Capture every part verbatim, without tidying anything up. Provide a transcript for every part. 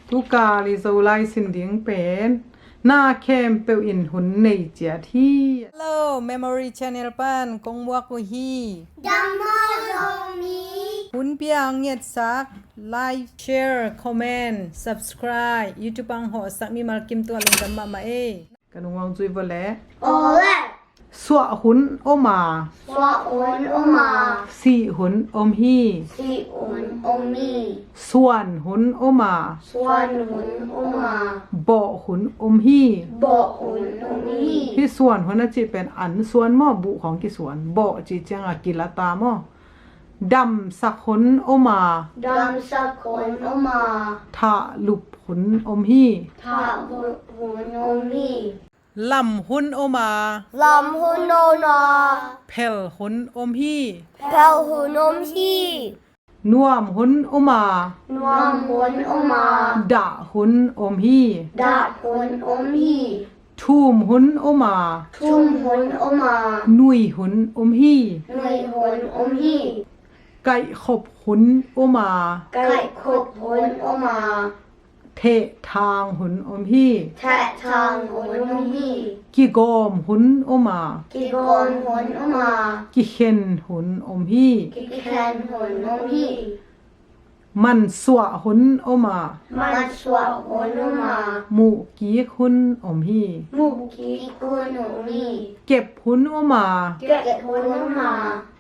Tuka i Zolai sin ding pen na khempeuh in hun nei ciat hi. Hello, Memory Channel pan kong muak uh hi. Dammaw Zomi. Hun pia ang ngetsak, like, share, comment, subscribe, YouTube ang hawhsak mimal kim tua lungdam mahmah ei. Ka nungwang zui vo le. Ole. Suah hun om a. Suah hun om a. Sih hun om hi. Sih hun om hi. Suan hun om a. Suan hun om a. Bawh hun om hi. Bawh hun om hi. Hi suan hun a cih pen an suan maw, buh khawng kisuan. Bawh cih ciang a kilata maw. Damsak hun om a. Damsak hun om a. Thahlup hun om hi. Thahlup hun om hi. Lam hun om a. Lam hun om a. Phel hun om hi. Phel hun om hi. Nuam hun om a. Nuam hun om a. Dah hun om hi. Dah hun om hi. Thum hun om a. Thum hun om a. Nui hun om hi. Nui hun om hi. Kaihkhop hun om a. Kaihkhop hun om a. Thehthang hun om hi. Thehthang hun om hi. Kigawm hun om a. Kigawm hun om a. Kikhen hun om hi. Kikhen hun om hi. Mansuah hun om a. Mansuah hun om a. Muhkik hun om hi. Muhkik hun om hi. Kep hun om a. Kep hun om a.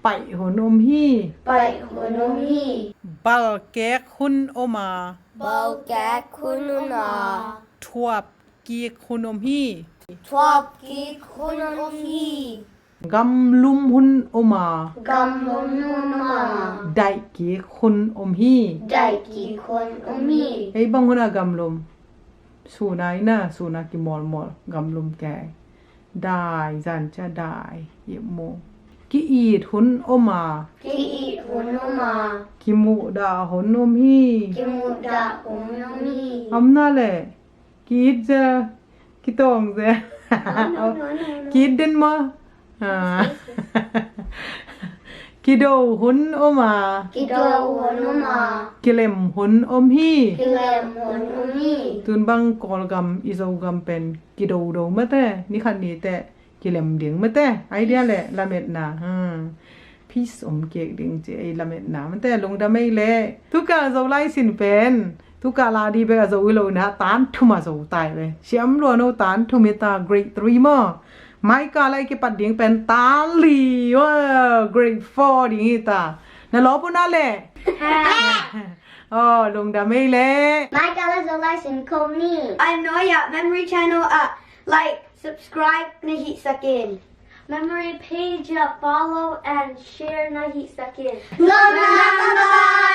Paih hun om hi. Paih hun om hi. Balkek hun om a. Balkek hun om a. Thuap kik hun om hi. Thuap kik hun om hi. Gamlum hun om a. Gamlum hun om a. Daih kik hun om hi. Daih kik hun om hi. Ei bang hun a gamlum. Suna ina, suna kimawlmawl gamlum kei. Dai, zan cia dai, yep mu. Ki-it hun om a. Ki-it hun om a. Kimuhdah hun om hi. Kimuhdah hun om hi. Om na le. Ki-it ze, kitawng ze. No, no, no, no, no. Ki-it den maw. Ah. Kido hun om a. Kido hun om a. Kilem hun om hi. Kilem hun om hi. Tun bang Kawlgam, i Zogam pen kidodo mate, ni khat ni teh kilem ding mate, idea le lametna. Hmm. Peace om kik ding ci ei lametna mate, lungdam ei le. Tuka Zolai sin pen, tuka la di bek a zo i lo na, tan thum a zo tai ve. Siam lua no tan thum i ta, grade three maw. Maika lai kipat ding pen tan li, wa, grade four ding i ta. Na lawp uh na le. Oh, lungdam ei le. Maika lai Zolai sin kong ni. Ai no ya, Memory Channel ah like, subscribe na hih sak in. Memory page ah follow and share na hih sak in. Lungdam ei.